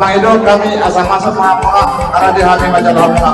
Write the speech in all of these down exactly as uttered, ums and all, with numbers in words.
Ido kami asa masuk ma hamuna, karena di hami majalah hamuna.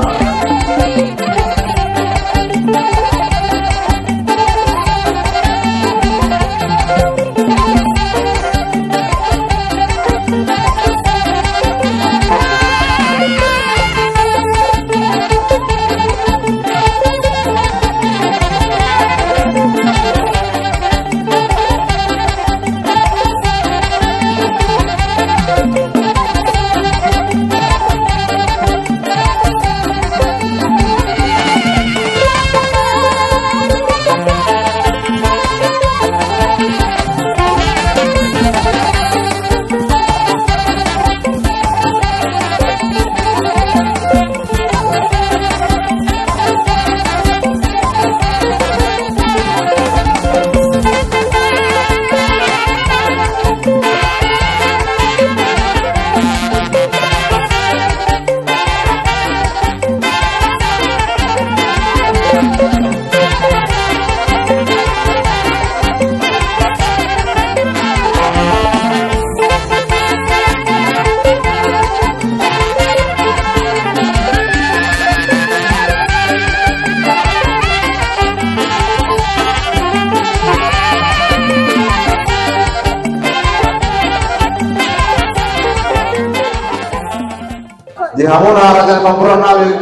Di hamuna raja ni pangguruan nami,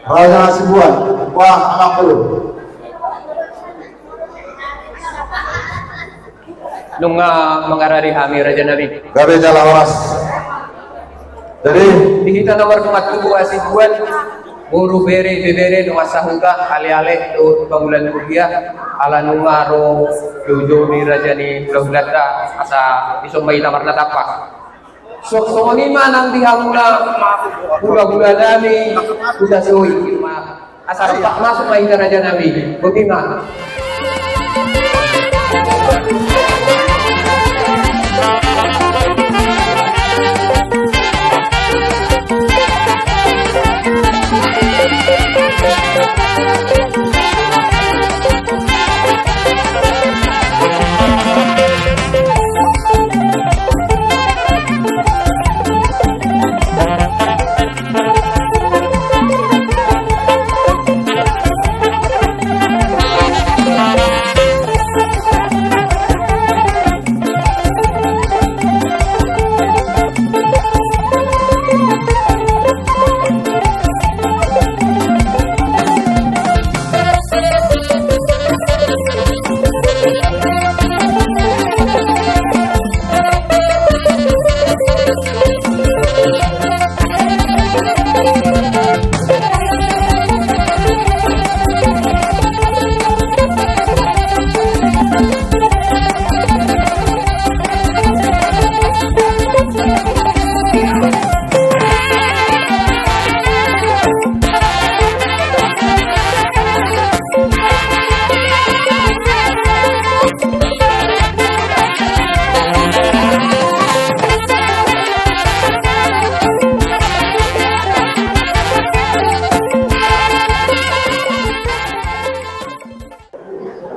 Raja Hasibuan, bah, anak bulu. Nunga mangarade hami raja nami. Gabe jala horas. Jadi di hita na mardongan tubu Hasibuan, boru, bere, ibebere, nunga sahuta, aleale dohot pangula ni huria, ala nunga ro joujou ni raja ni hulahulanta, asa dison ma hita marnatampak. So, songon i ma nang di hamuna hulahula nami Hutasoit. Asa rap masuk ma hita raja nami. Botima.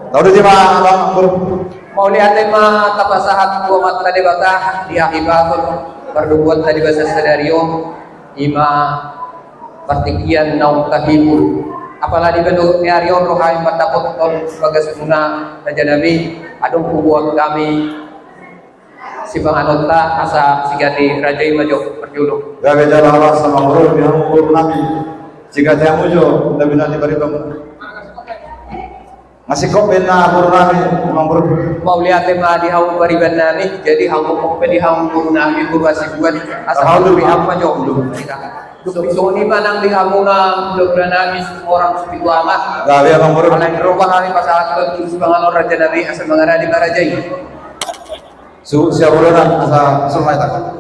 Tau do jima, Abang Guru. Mauliate ma tapasahat tu Amanta Debata di hahipason pardomuan ta di bagasan sadari on, i ma partingkian naung tahibur. Apala di banua ni ari on ro hami mandapothon bagasmuna raja nami, adong huboan hami sipanganonta asa sigati raja i ma jo parjolo. Gabe jala horas Amang Guru, di hamu boru nami. Sigati hamu jo, na binahen ni pariban. Nga singkop be na boru nami, Amang Guru. Mauliate ma di hamu pariban nami, jadi hamu pe di hamu boru nami, boru Hasibuan, asa hamu pe hamu ma jo. Dung songon i ma nang di hamuna hulahula nami Situmorang Sipitu Ama. Gabe Amang Guru. Alai ro ma hami pasahathon tu sipanganon raja nami asa mangarade ma raja i. Su, siap ulona, asa sul ma hita.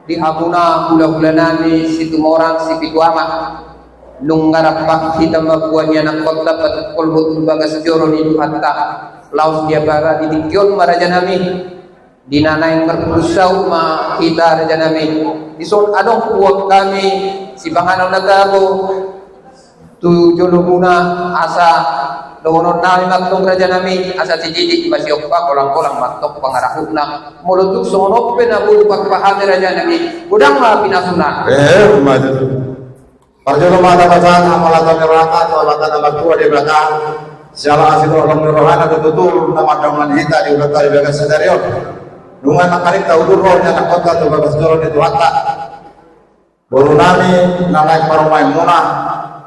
Di hamuna hulahula nami Situmorang Sipitu Ama. Nunga rap hita mamboan ianakhonta patungkolhon tu bagas joro ni Tuhanta. Laos di apala di tingki on ma raja nami. Di na naeng marpudun saut ma hita raja nami. Dison adong huboan hami sipanganon na tabo tu jolomuna asa Dohonon nami ma antong raja nami, asa sititik ma siompa, golang-golang ma antong pangarahutna. Molo tung songon on pe na boru parpahami raja nami, godang ma pinasuna. Eh, ma tutu. Parjolo ma hata pasahat hamauliateon ni rohanta tu Amanta na martua Debata, siala asi dohot holong ni rohana do tutu na mandongani hita di ulaonta di bagasan sadari on. Nunga nangkaning taulur roha ni anakkonta tu bagas joro ni Tuhanta. Boru nami na naeng parumaenmuna,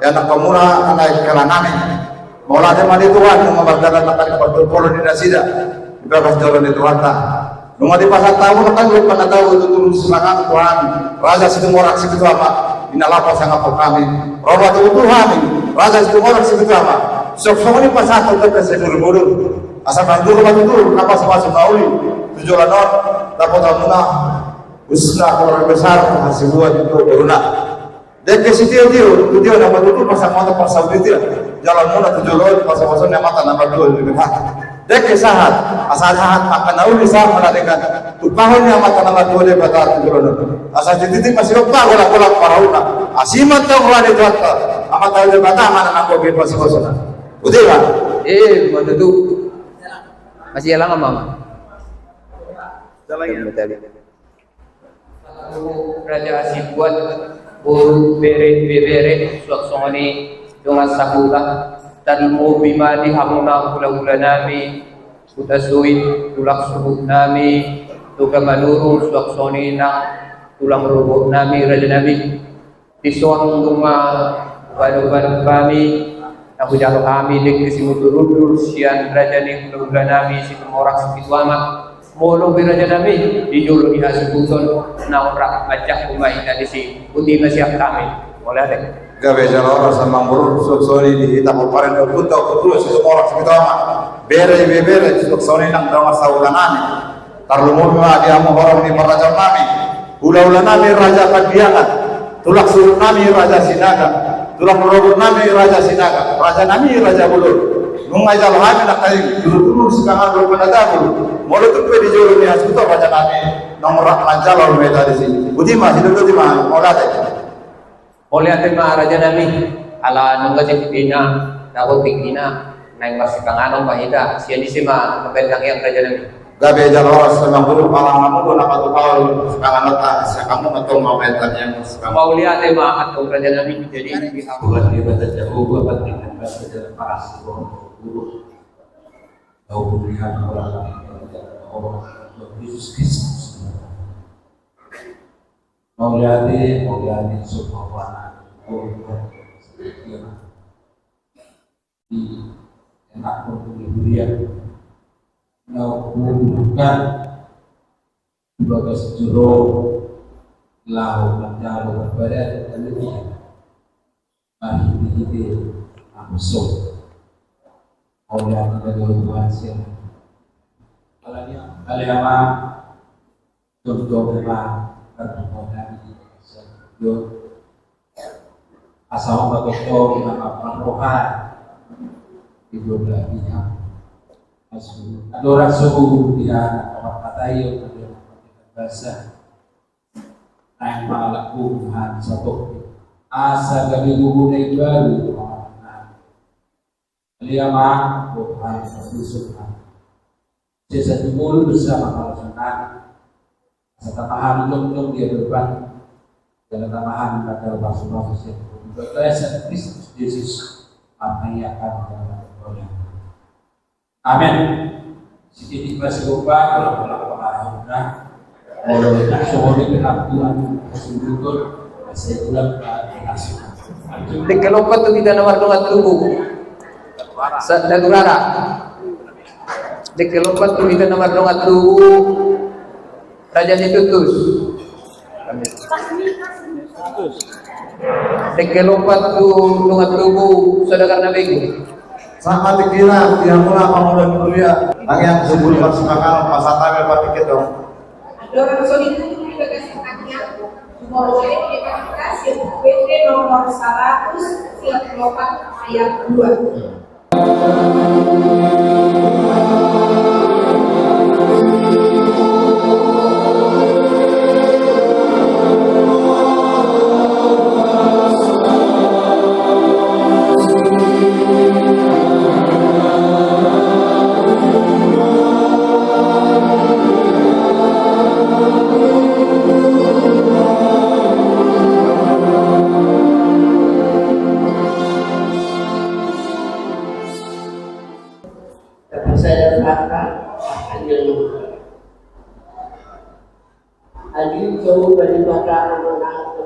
ianakhonmuna na naeng hela nami. Mauliate ma di Tuhan, nunga mardalan nangkaning partumpolon ni nasida di bagas joro ni Tuhanta. Nunga dipasahat hamu nangkaning dohot panatabu tu tulus mangan Tuhan, Raja Situmorang Sipituama, di na laho pasangaphon hami. Ro ma tutu hami, Raja Situmorang Sipituama, suang songon i pasahathon dope simudur-mudur. Asa manjalo ma tutu na pasu-pasu na uli tu joloan on, dapotanmuna. Khususna keluarga besar hasibuan tu boruna. Dengke sitio-tio, tu tio na matutu pasangaphon parsaulian. Joloanmuna tu jolo on pasu-pasu ni Amanta na martua Debata. Dengke sahat, asa sahat angka na uli sahat manang dengke. Tupahon ni Amanta na martua Debata tu joloan on. Asa sititik ma siompa, golang-golang pangarahutna. Asi ma antong roha ni Tuhanta. Amanta Debata ma na nanggo pasu-pasuna. Boti ma. Eh, ma tutu. Masih lama, Mama. Jalan ya. Raja hasibuan, boru, bere, ibebere, suang songon i dongan sahuta, tarlumobi ma di hamuna hula-hula nami, Hutasoit, tulang suhut nami Toga Manurung, suang songon i nang tulang rorobot nami, raja nami. Dison nunga hupadopan hami, na hujalo hami dengke simudur-udur sian raja ni hula-hula nami Situmorang Sipituama. Molo pe raja nami di jolo ni hasuhuton, naung rap manjangkon ma hita disi. Boti ma sian hami. Mauliate. Gabe jala horas amang boru, suang songon i di hita pomparan ni ompunta, ompunta Situmorang Sipituama. Bere, ibebere, suang songon i nang dongan sahuta nami. Tarlumobi ma di hamu horong ni parajaan nami, hula-hula nami Raja Pandiangan, tulang suhut nami Raja Sinaga, tulang rorobot nami Raja Sinaga, raja nami Raja Bolon. Nunga dijalo hami nangkaning tudu-tudu sipanganon dohot panatabu. Molo tung pe di jolo ni hasuhuton raja nami, naung rap manjalo hami disi. Boti ma, sidok boti ma, mauliate. Mauliate ma raja nami, ala nunga jadi pina, dapot tingkina, naeng marsipanganon ma hita, sian disi ma mambaen tangiang raja nami. Gabe jala horas amang boru, pala hamu do na patupahon sipanganonta, sian hamu ma antong mambaen tangiang sipanganon. Mauliate ma antong raja nami, jadi Tuhan Debata Jahowa, pandengan basa jalan parasi bohong bohong. Kau berikan orang Yesus Kristus. Mauliate, mauliate, sopapana, di enak untuk diberikan. Nau kubukan di bagas joro, laho manjalo baribadah dan lebih. Marhite-hite apostel. Mauliate ma di Tuhan sian. Alani, alani ma. Tongtong ma, tongtong ma, asa on ma tongtong ma, ma, ma, roha di dua belah pihak. Asu, adorang suhu dia, apa kata iyo, ada basa. Naeng ma laku Tuhan satu. Asa gabe bubu na imbaru. Alia ma, Tuhan, Tuhan. Sesa jumul bersama para saudara. Asa tambahan jongjong dia berubah. Jala tambahan bakal pasu-pasu sian Kristus Yesus. Apa yang akan kita lakukan. Amen. Sititik ma siompa, golang-golang pangarahutna. Molo nunga songon i pe hasuhuton, hasuhuton. Dengke lompat tu hita na mardongan tubu. Sa-, Daturara. Dengke lompat tu hita na mardongan tubu. Raja Situtus. Dengke lompat tu dongan tubu Saudagar Nabegu. Sama dikira dia mula pangulon kuliah. Tangiang subur marsipanganon pasahat hami patik dong. Andorang so ditutup di bagasan tangiang. Molo jadi kita siap P T nomor seratus siap lompat ayat dua. Adi jauh dari mata anak-anak.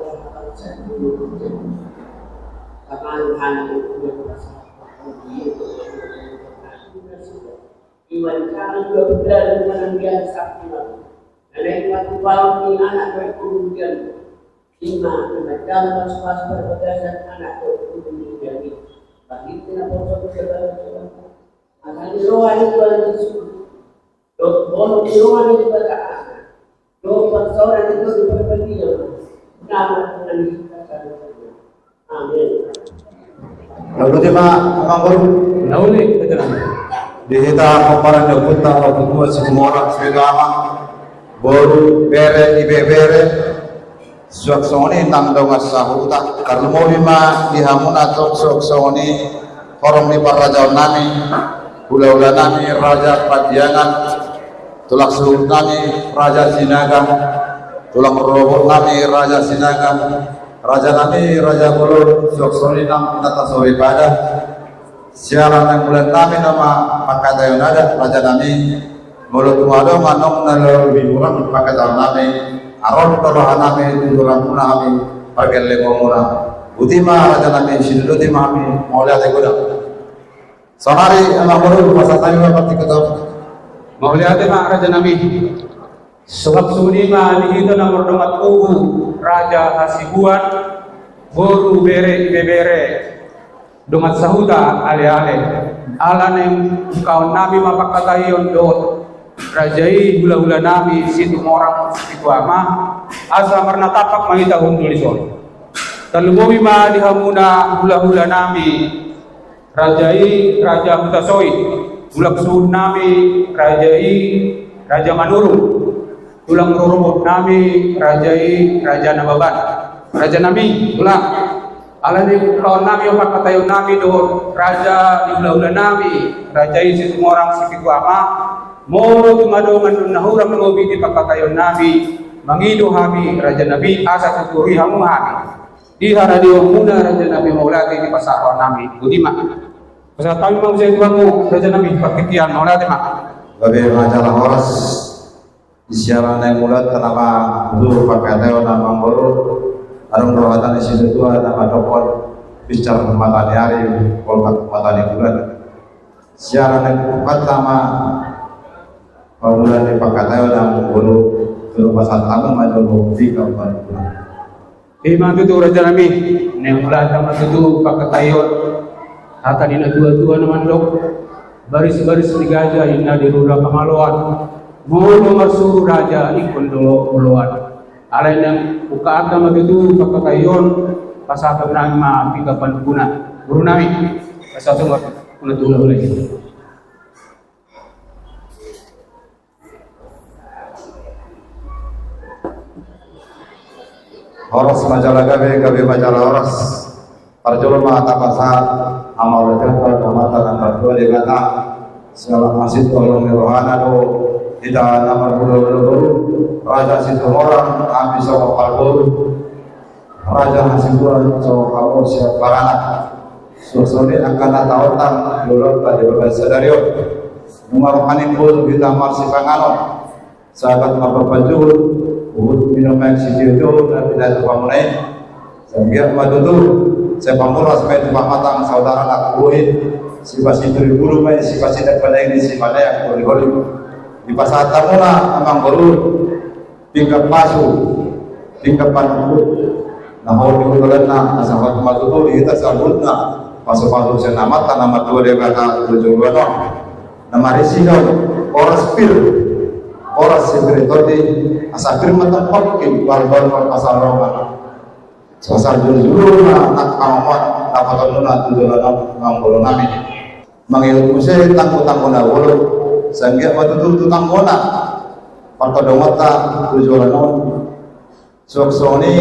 Sama anak-anak itu yang pasal. Iwan kami dua bulan menantian sakti. Karena itu aku bawa ni anak berkemudian. Lima, kematian pas-pas perbagasan anak berkemudian. Bagi kena pokok kebahagiaan. Akan rohani Tuhan Yesus. Dot bolong rohani Tuhan. Dot pasaran itu diperbaiki. Nama Tuhan Yesus. Amin. Lalu tema amang boru. Lalu ni, betul. Di hita pomparan ni ompunta, ompu tua Situmorang Sipitupang, boru, bere, ibebere. Suang songon i nang dongan sahuta. Tarlumobi ma di hamuna tong suang songon i horong ni parrajaon nami, hulahula nami Raja Pandiangan, tulang suhut nami Raja Sinaga, tulang rorobot nami Raja Sinaga, raja nami Raja Bolon, suang songon i nang na tasoripada. Siala naeng mulaan nami nama pangkataion adat raja nami, molo tung adong annon na lobi hurang pangkataion nami, aron do roha nami tu tulang muna hami pargellengon muna. Botima raja nami, sidodoti ma hami, mauliate godang. Saonari amang boru, pasahat hami ma partingkian. Mauliate ma raja nami. Suang songon i ma di hita na mardongan tubu, Raja Hasibuan, boru, bere, ibebere, dongan sahuta, aleale. Ala naeng bukaon nami ma pangkataion dohot raja i, hulahula nami Situmorang Sipitu Ama, asa marnatampak ma hita hundul dison. Tarlumobi ma di hamuna hulahula nami, raja i Raja Hutasoit, tulang suhut nami raja i Raja Manurung, tulang rorobot nami raja i Raja Nababan. Raja nami, tulang. Ala ni bukaon nami, pangkataion nami dohot raja ni hulahula nami, raja i Situmorang Sipitu Ama, molo tung adong annon na hurang lobi di pangkataion nami, mangido hami raja nami asa tuturi hamu hami. Di haradeon muna raja nami, mauliate, dipasahat roha nami. Botima. Pasahat hami ma muse tu hamu raja nami, partingkian, mauliate ma. Gabe ma jala horas. Di siala naeng mulaan nama tu pangkataion amang boru. Adong do hata ni situatua na mandokkon, binsar mata ni ari, poltak mata ni bulan. Siala naeng mulaan nama pamulaan ni pangkataion amang boru. Tolu pasahat hamu ma jolo di kampung. I ma tutu raja nami, naeng mulaan nama tutu pangkataion. Hata ni natuatua na mandok, baris-baris ni gaja inna di rura pangaloan, molo marsuru raja ingkon do oloan. Alai naeng bukaon nama tutu pangkataion, pasahaton nami ma pinggan panungkuna. Boru nami, pasahaton ma pinggan panungkuna tu hulahula i. Horas ma jala gabe, gabe ma jala horas. Parjolo ma tapasahat hamaolon Tuhan, Amanta na martua Debata. Siala masipaolon ni rohana do hita na marhulahula boru, Raja Situmorang, hami songon parboru. Raja Hasibuan, songon hamu sian baranak. Suang songon i angka na taontang di ulaonta di bagas sadari on. Nunga ro hanimbol hita marsipanganon. Sahat marpapajuhut, huhut minum aek sitio-tio na pinatupa muna i. Sai anggiat ma tutu, sai pamuras ma i tu pamatang saudara na kubuhi. Sipasituri bulu ma i, sipasidak panaeng ni simaneang holi-holi. Dipasahat hamuna amang boru. Pinggan pasu, pinggan panungkun, na hot di hulahulanna, asa hot ma tutu di hita saluhutna, pasu-pasu sian Amanta na martua Debata tu joloan on. Na marisi do horas pir, horas sipir i tondi, asa pir ma tongkongki, balbal marpasarongan. Sasar jurujuru na nang pangomoan na patonduna tu joloan on, amang boru nami. Mangihut muse tanggotanggo na bolon, sai anggiat ma tutu tu tanggona partondongonta tu joloan on. Suang songon i,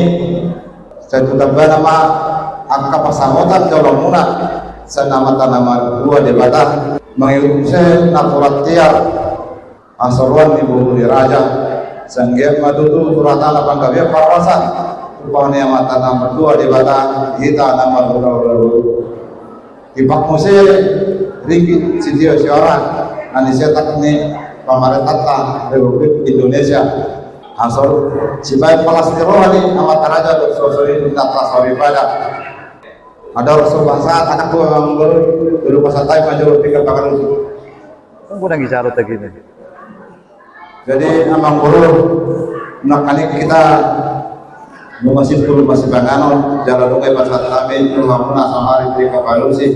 sai tu tambana ma angka pansamotan jolomuna sian Amanta na martua Debata. Mangihut muse na turat tiar, hasoruan ni boru ni raja. Sai anggiat ma tutu tu hata na panggabean parhorasan, tu pahoninta na martua Debata, hita na marhulahula. Dipasahat muse ringgit sitio siora na nisetak ni pamarentanta Republik Indonesia. Asal sibaen palas ni roha ni amanta raja dohot suhut ni na palas roha ibana. Adong so bahasa anak tua manggol dulu pasal tai manjolo tiga pangalusi. Kan gua nang ijaro tagine. Jadi amang boru, nangkaning hita nunga simpul masipanganon, jala nunga pasahat hami tu hamuna saonari tiga pangalusi.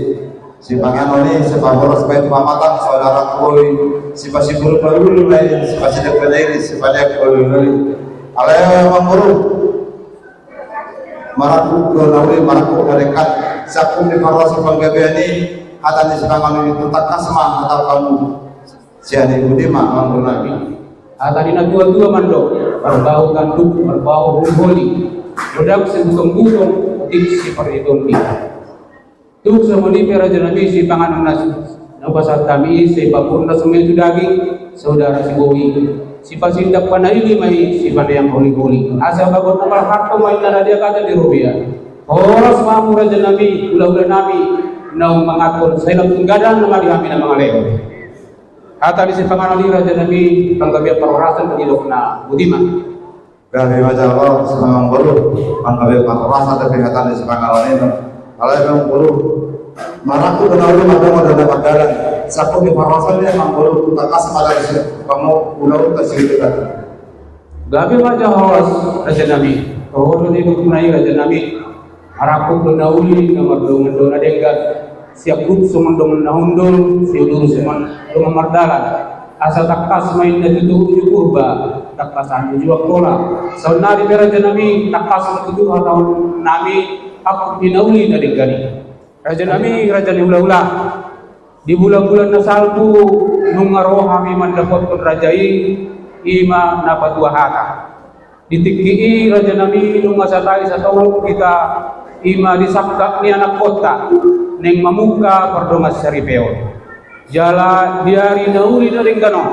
Sipanganon i sipaboras baen pamatang saudara koi, sipasimbur paulu baen, sipasidek baen, sipaneak paulu. Alai amang boru, marangkup do na uli, marangkup na denggan. Sangkup ni parhorasan panggabean i, hata ni sipanganon i tu tangkas ma hata hamu. Sian i boti ma amang boru nami. Hata ni na tua-tua mandok, marbau tanduk, marbau holiholi, godang sibutong-butong, otik siparitondi. Tung songon i pe raja nami, sipanganon na, na hupasahat hami i, sai paboras ma i tu daging, saudara siboi, sipasindak panalili ma i, sipaneang holiholi. Asa bagot na marharto ma inna na di angka di robia. Horas ma hamu raja nami, hula-hula nami, naung manganhon, sai lam tung gadang nama di hami na mangalehon. Hata ni sipanganon i raja nami, panggabean parhorasan do didok na boti ma. Gabe ma jala horas amang boru, panggabean parhorasan dope hata ni sipanganon i. Alai amang boru, marangkup do na uli, mardongan do na mardalan. Sangkup ni parhorasan i amang boru, tu tangkas ma hata ni sipanganon i, ulaon ta sihita. Gabe ma jala horas raja nami, toho do didok na i raja nami. Marangkup do na uli, na mardongan do na denggan. Siangkup songon dongan na hundul, siudur songon dongan mardalan. Asa tangkas ma inna tutu uju Purba, tangkasan uju Angkola. Saonnari pe raja nami, tangkas ma tutu hata nami, angkup ni na uli na denggan i. Raja nami, raja ni hula-hula. Di bulan-bulan na salpu, nunga ro hami mandapothon raja i, i ma na patua hata. Di tingki i raja nami, nunga satai satolop hita, i ma di sangkap ni anakkonta, naeng mamungka pardongan saripeon. Jala di ari na uli na denggan on,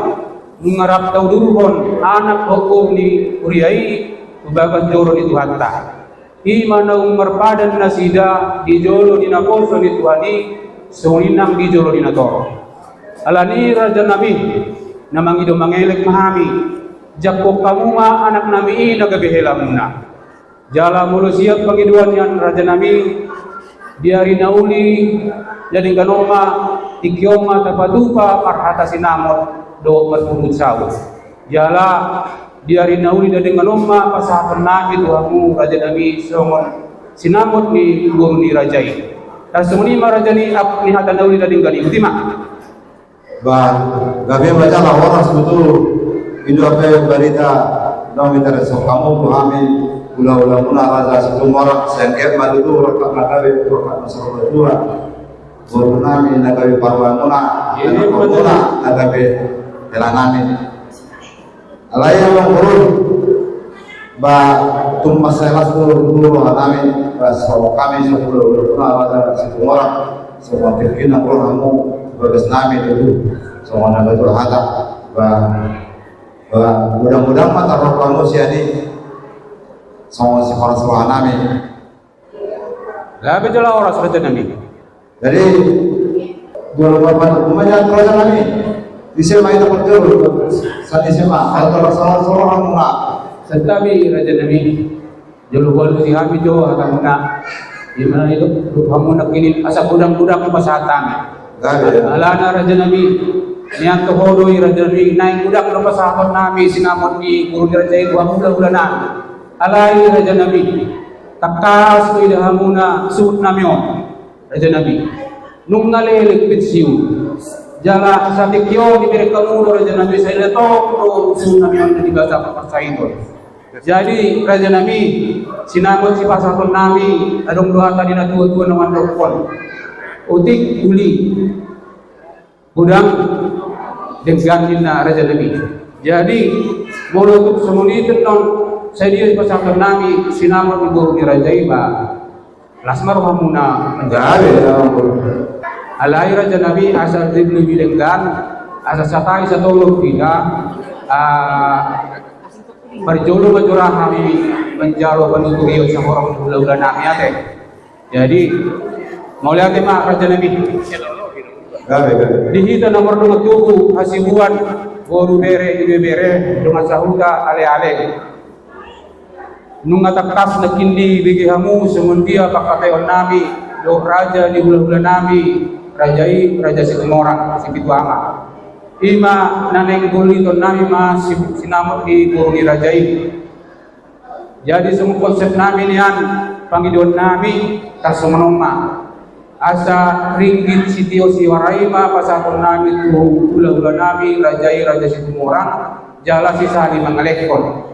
nunga rap taudurhon anak dohot boru ni huria i tu bagas joro ni Tuhanta. I ma naung marpadan nasida di jolo ni naposo ni Tuhan i, songon i nang di jolo ni natorop. Alani i raja nami, na mangido mangelek ma hami, jangkon hamu ma anak nami i na gabe helamuna. Jala molo sian pangidoan nian raja nami, di ari na uli na denggan on ma, tingki on ma tapatupa marhata sinamot dohot marhunut saut. Jala di ari na uli na denggan on ma pasahaton nami tu hamu raja nami songon sinamot ni boru ni raja i. Tarsongon i ma raja nami, angkup ni hata na uli na denggan i, boti ma. Ba, gabe ma jala horas tutu. I do hape barita naung tarsurat hamu tu hami, hula-hulamuna Raja Situmorang, sai anggiat ma tutu rongkap na gabe, rongkap na saur matua. Boru nami na gabe parumaenmuna, anakmuna na gabe hela nami. Alai amang boru, ba tung mansai las do tutu roha nami, ba songon hami sahulamuna Raja Situmorang, songon tingki na ro hamu tu bagas nami tutu, songon na tutu hata, ba, ba godang-godang ma tarro hamu sian i, songon siparhorasan nami. Gabe jala horas raja nami. Jadi, jolo ma panutup ma jala raja nami. Ise ma hita parjolo, sai ise ma, hata parsaoran-saoran hamu ma. Santabi raja nami. Jolo hualusi hami jo hatamuna. Di mana i do, dohot hamu nangkin i asa godang-godang ma pasahat hami. Gabe. Alana raja nami, nian toho do i raja nami, naeng godang do pasahaton nami sinamot ni boru ni raja i tu hamu hula-hula nami. Alai raja nami, tangkas do ida hamuna suhut nami on, raja nami. Nunga leleng pensiun. Jala satingki on dibereng hamu do raja nami, sai letong do suhut nami on na di bagasan parsahiton. Jadi raja nami, sinamot sipasahaton nami, adong do hata ni na tua-tua na mandokkon. Otik uli. Godang denggan ninna raja nami. Jadi molo tung songon i tentang sadia pasahaton nami sinamot ni boru ni raja i ba, las ma rohamuna. Jadi, ya ampun. Alai raja nami, asa lebih denggan, asa satai satolop hita, ah, parjolo ma jo roha nami manjalo panuturion sahorong hula-hula nami ate. Jadi mauliate ma raja nami. Gabe, gabe. Di hita na mardongan tubu hasibuan, Boru, bere, ibebere, dongan sahuta, aleale. Nunga tangkas nangkin dibege hamu songon dia pangkataionnami dohot raja ni hulahulanami, raja i Raja Situmorang Sipitu Ama. I ma na naeng bolitonnami ma si-, sinamot ni boru ni raja i. Jadi songon konsepnami nian, pangidoannami tarsongon on ma. Asa ringgit sitio suara i ma pasahatonnami tu hulahulanami, raja i Raja Situmorang, jala sisali mangalekhon.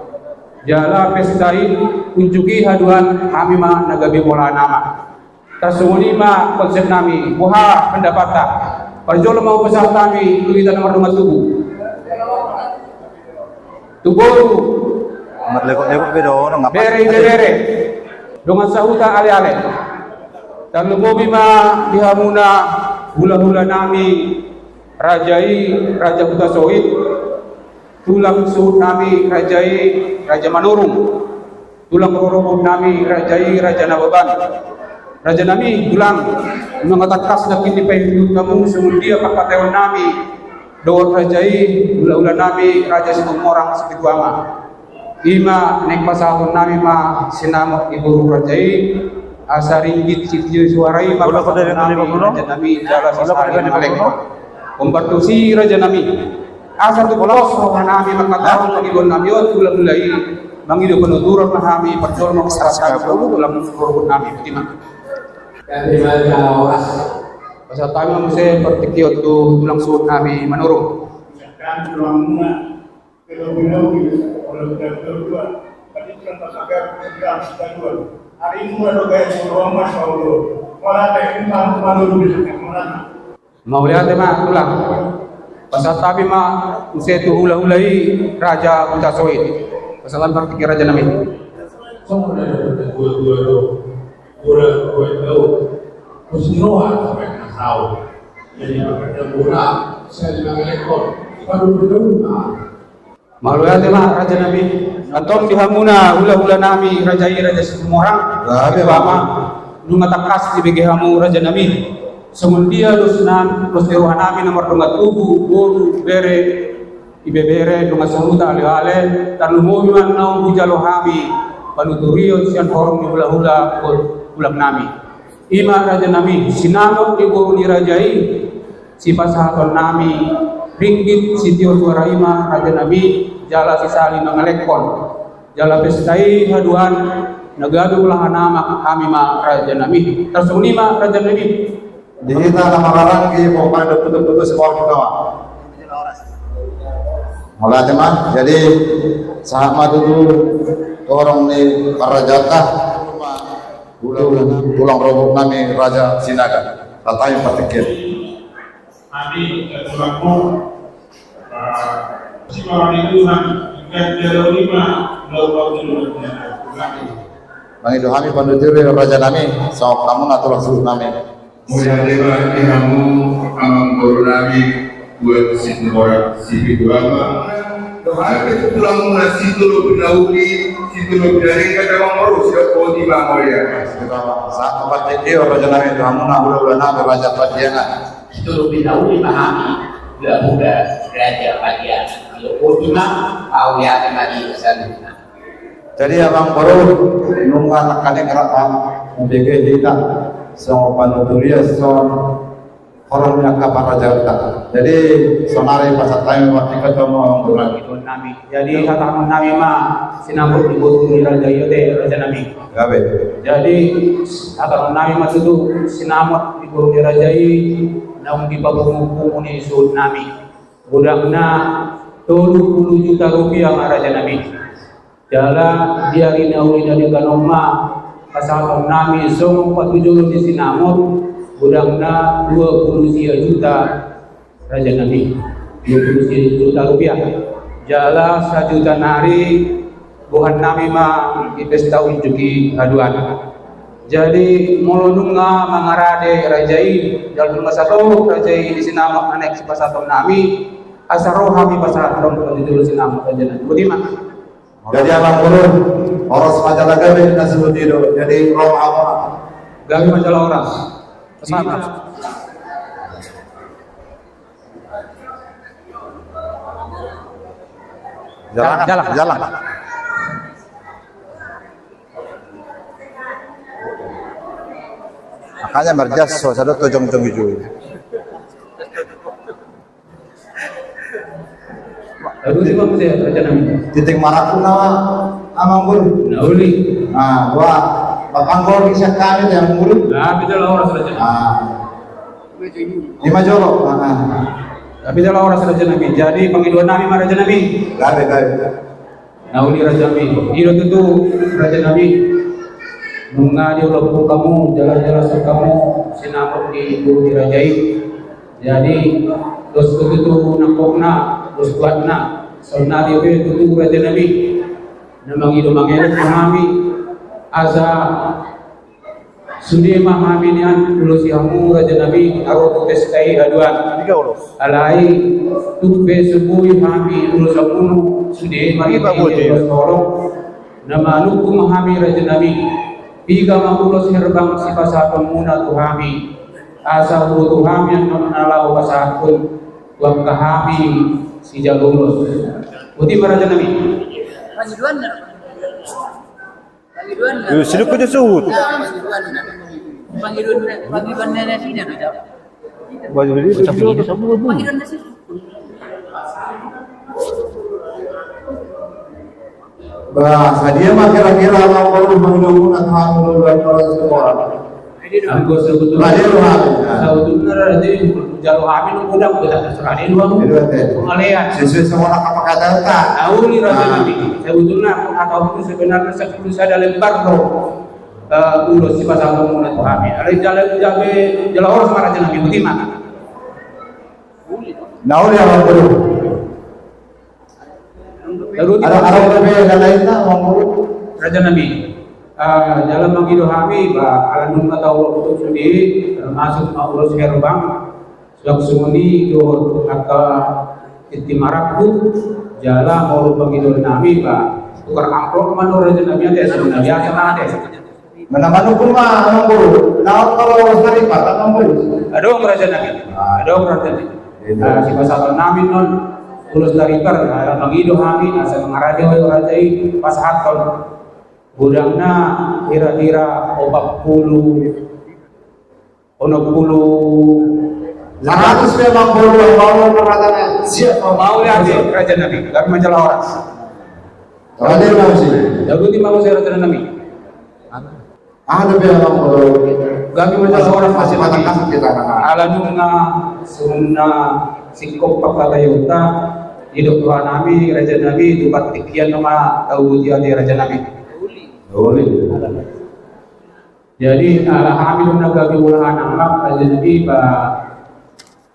Jala pesta i, unjuk i haduan, hami ma na gabe molahan ama. Tarsongon i ma konsepnami, boha pandapatta? Parjolo ma hupasahat hami tu hita na mardongan tubu. Tu boru, marlekot-lekot be do, nunga bere, ibebere, dongan sahuta, aleale. Tarlumobi ma di hamuna hulahulanami, raja i Raja Hutasoit, tulang suhutnami, raja i Raja Manurung, tulang rorobotnami, raja i Raja Nababan. Rajanami, tulang, nunga tangkas nangkin dipaihutihut hamu songon dia pangkataionnami dohot raja i hulahulanami Raja Situmorang Sipitu Ama. I ma naeng pasahatonnami ma sinamot ni boru raja i, asa ringgit sitio suara i ma pasahatonnami, rajanami, jala sisali mangalekhon. Hombar tusi, rajanami. Asa tumangihon rohanami manghatahon pangidoannami on tu hulahula i, mangido panuturan ma hami, parjolo ma hupasahat hami tu tulang rorobotnami. Botima. Pasahat hami ma muse partingkian tu tulang suhutnami Manurung. Mauliate ma, tulang. Pasahat hami ma muse tu hulahula i, Raja Hutasoit. Pasahat hami partingkian, rajanami. Songon na didok na tuatua do, borat do, pos ni roha sampe na saut. Jadi, pakai tambura, sisali mangalekhon, paduahon ma. Mauliate ma, rajanami. Antong di hamuna hulahulanami, raja i Raja Situmorang Sipitu Ama, nunga tangkas dibege hamu, rajanami, songon dia losna, los ni rohanami na mardongan tubu, boru, bere, ibebere, dongan sahuta, aleale. Tarlumobi ma naung hujalo hami panuturion sian horong ni hulahula dohot tulangnami. I ma, rajanami, sinamot ni boru ni raja i, sipasahatonnami ringgit sitio suara i ma, rajanami, jala sisali mangalekhon. Jala pesta i haduan, na gabe molahan ama hami ma, rajanami. Tarsongon i ma, rajanami. Di hita na marhaha, di pomparan do putus-putus, mohon doa. Mauliate ma. Jadi, sahat ma tutu tu horong ni parajaan ta. Tulang, tulang rorobotnami Raja Sinaga. Pasahat hami partingkian. Hami, eh, tulangmu, eh, si Mama ni Tuhan, ikan jalo lima, lau kau dulu, tulangmu. Mangido hami panuturion, rajanami, songon hamuna tulang suhutnami. Mauliate ma di hamu, amangborunami, boru Situmorang Sipitu Ama. Dohot hami tu tulangmuna Sitolopi na Uli, Sitolopi na Denggan, amangboru, siap boti ma, mauliate. Sahat ma partingkian, rajanami, tu hamuna hulahulanami Raja Pandiangan. Sitolopi na Uli ma hami, hulahulanami Raja Pandiangan. Siap boti ma, mauliate ma di hamu saluhutna. Jadi, amangboru, nunga nangkaning rap, ah, umbege hita songon panuturion, songon horong ni angka parajaan ta. Jadi, saonari pasahat hami ma tingkat tu amangboru nami. Jadi, hatahononnami ma sinamot ni boru ni raja i, ate, rajanami. Gabe. Jadi, hatahononnami ma tutu sinamot ni boru ni raja i, naung dipapungupungu ni suhutnami. Godangna tolu pulu juta rupiah ma, rajanami. Jala di ari na uli na denggan on ma pasahatonnami songon patujolo ni sinamot, godangna dua pulu sia juta, rajanami. Dua pulu sia juta rupiah. Jala sajuta nari bohannami ma di pesta unjuk i haduan. Jadi, molo nunga mangarade raja i, jala nunga sato raja i di sinamot na naeng sipasahatonnami, asa ro hami pasahathon patujolo sinamot, rajanami. Botima. Jadi, amangboru, horas ma jala gabe na suhut i do. Jadi, ro ma hamu. Gabe ma jala horas. Pasahat. Jalang, jalang. Jalang. Makanya marjas so sadot to jongjong i jo. Aduh, si bang saya kerja nami. Titik maraku nama amang guru. Na uli. Nah, wah, bapak guru bisa kami yang guru. Nah, bisa lah orang saja. Ah. Ima jolo. Ah. Tapi dah lah orang saja nami. Jadi pangidoan nami ma raja nami. Gabe, gabe. Na uli raja nami, i do tutu raja nami. Nunga diolopkon hamu jala-jala so hamu sinamot ni guru ni raja i. Jadi dos tutu nangkokna, dos kuatna. Saonari pe tutu raja nami na mangido mangelek tu hami asa sude ma hami nian ulos i hamu raja nami na ro tu pesta i haduan. Alai tung pe so boi hami ulos hamu sude ma i ulos holong. Na manungkun hami raja nami, piga ma ulos herbang sipasahatonmuna tu hami asa huboto hami annon na laho pasahathon tu angka hami sijalo ulos. Boti ma raja nami. Sidung jo suhut. Bah, sadia ma kira-kira mau perlu menunggu atau mau menunggu orang sekolah. Anggo sabotulna, sabotulna raja i jalo hami nunga godang, godang terserah dia doang. Pengalean. Sesuai sama orang apa kata tak? Tahu ni raja nami. Sabotulna anggo hata on sebenarna sampulu sada lembar do ulos sipasahatonmuna tu hami. Alai jala, jala, jala horas ma raja nami, boti ma. Na uli amang guru. Ada, ada pe na lainna amang guru. Raja nami. Ah, jala mangido hami ba ala nunga taolopkon sude, termasuk ma ulos herbang. Suang songon i dohot angka inti marangkup, jala molo pangidoan nami ba tukar amplop ma do raja nami ate, songon na biasa ma ate. Mana manungkun ma amang guru, na on kalau ulos tariper amang guru. Adong raja nami, adong raja nami. Sipasahaton nami non ulos tariper, mangido hami asa mangarajoi raja i pasahathon. Godangna kira-kira opat pulu, onom pulu. Saratus memang bolu, bolu perkataan siap. Mau ya, raja nami, kami manjala horas. Raja nami. Jadi mau saya raja nami. Ada bilang bolu. Kami manjala horas, raja nami. Ala nunga songon na singkop pangkataion ta, didok roha nami raja nami, tu partingkian nama tahu dia raja nami. Boleh. Jadi ala hami do na gabe ulahan anak raja nami ba,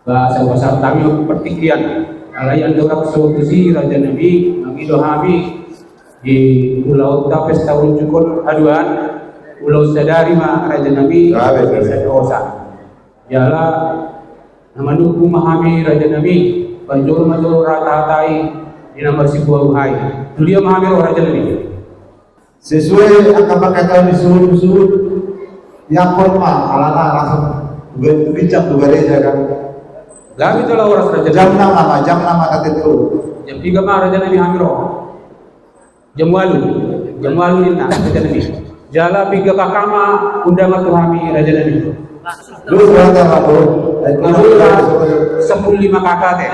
ba sabar-sabar hami partingkian. Alai andorang so tusi raja nami, mangido hami di ulaonta pesta unjuk on haduan, ulaon sadari ma raja nami. Gabe, gabe. Sada hosa. Jala na manungkun ma hami raja nami, panjolo ma jolo hata-hata i di na marsibuha-buha i. Tu dia ma hami ro raja nami. Sesuai angka pangkataion ni suhut-suhut, iangkon ma alana rasa tu ginjang tu gareja kan. Gabe jala horas raja. Jam nama, jam nama tatentu. Jam piga ma raja nami hami ro? Jam ualu. Jam ualu ninna raja nami. Jala piga K K ma undangan tu hami raja nami? Lu berapa, Bro? Sampulu lima K K ate.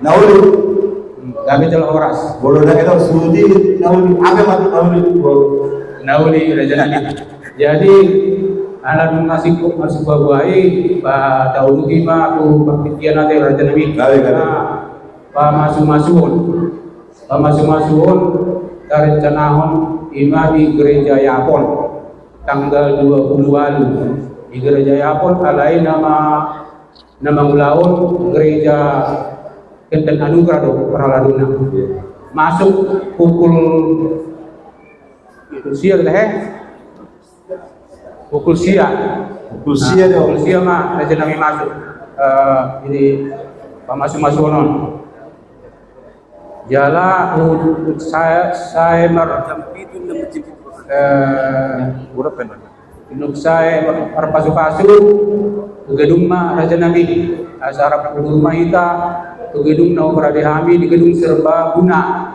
Na uli. Gabe jala horas. Bolo na kita suti na uli. Apa ma na uli, Bro? Na uli raja nami. Jadi ala nunga singkop marsibuha-buha i, ba tauduti ma tu partingkian ate raja nami. Gabe, gabe. Pamasu-masuon. Pamasu-masuon tarencanahon ima di Gereja Yapon tanggal dua pulu ualu. Di Gereja Yapon alai nama na mangulahon Gereja Kristen Anugerah do parhaladona. Masuk pukul, pukul sia do he? Pukul sia. Pukul sia do. Pukul sia ma raja nami masuk. Eh, ini pamasu-masuon on. Jala sae, sae mar, eh, nunga sae marpasu-pasu tu gedung ma raja nami. Asa rap udur ma hita tu gedung na huparade hami di gedung serbaguna.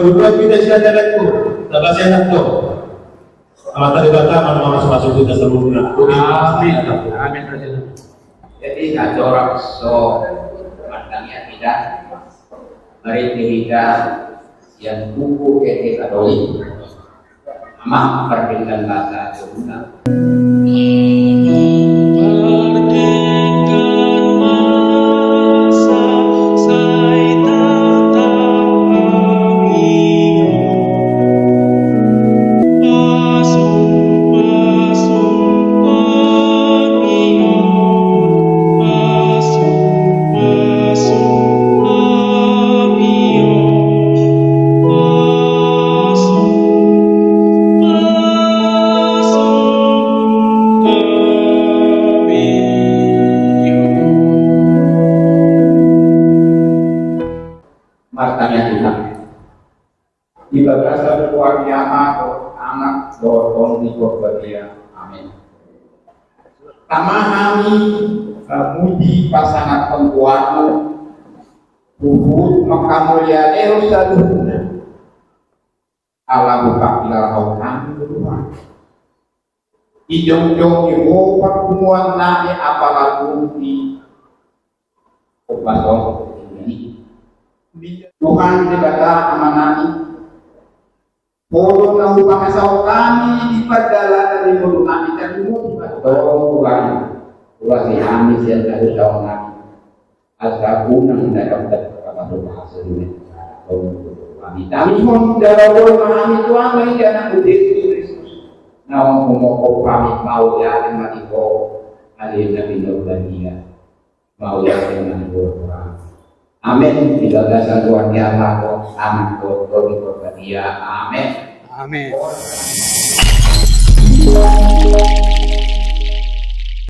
Molo dua kita sian dalanku, taba sian anak tu. Amanta Debata ma na mamasu-masu hita saluhutna. Amin. Amin. Jadi, natorang so martangiang hita, marende hita sian buku E T Katolik. Amang, pardenggan basa jomuna. Martangiang hita. Di bagasan goar ni Ama dohot Anak dohot Tondi Porbadia. Amin. Tama, hami, eh, muji pasangaphon goarMu, huhut manghamauliatehon saluhutna. Ala hupangkilala Ho hami, Tuhan. Dijongjongi Ho parpunguan nami, apala tung di ombas on. Tuhan Debata Amanami, Ho do na hupangasahon hami di pardalanan ni ngolu nami, tarlumobi ma Tuhan, hurangi hami sian hadosaon nami. Asa unang na dapotan hami, tangianghon jala olo ma hami Tuhan, marhite anakMu Jesus Kristus, naung humophop hami. Mauliate ma di Ho, ale na pinarbadia. Mauliate ma di Ho Tuhan. Amin. Di bagasan goar ni Ama dohot Anak dohot Tondi Porbadia. Amin. Amin.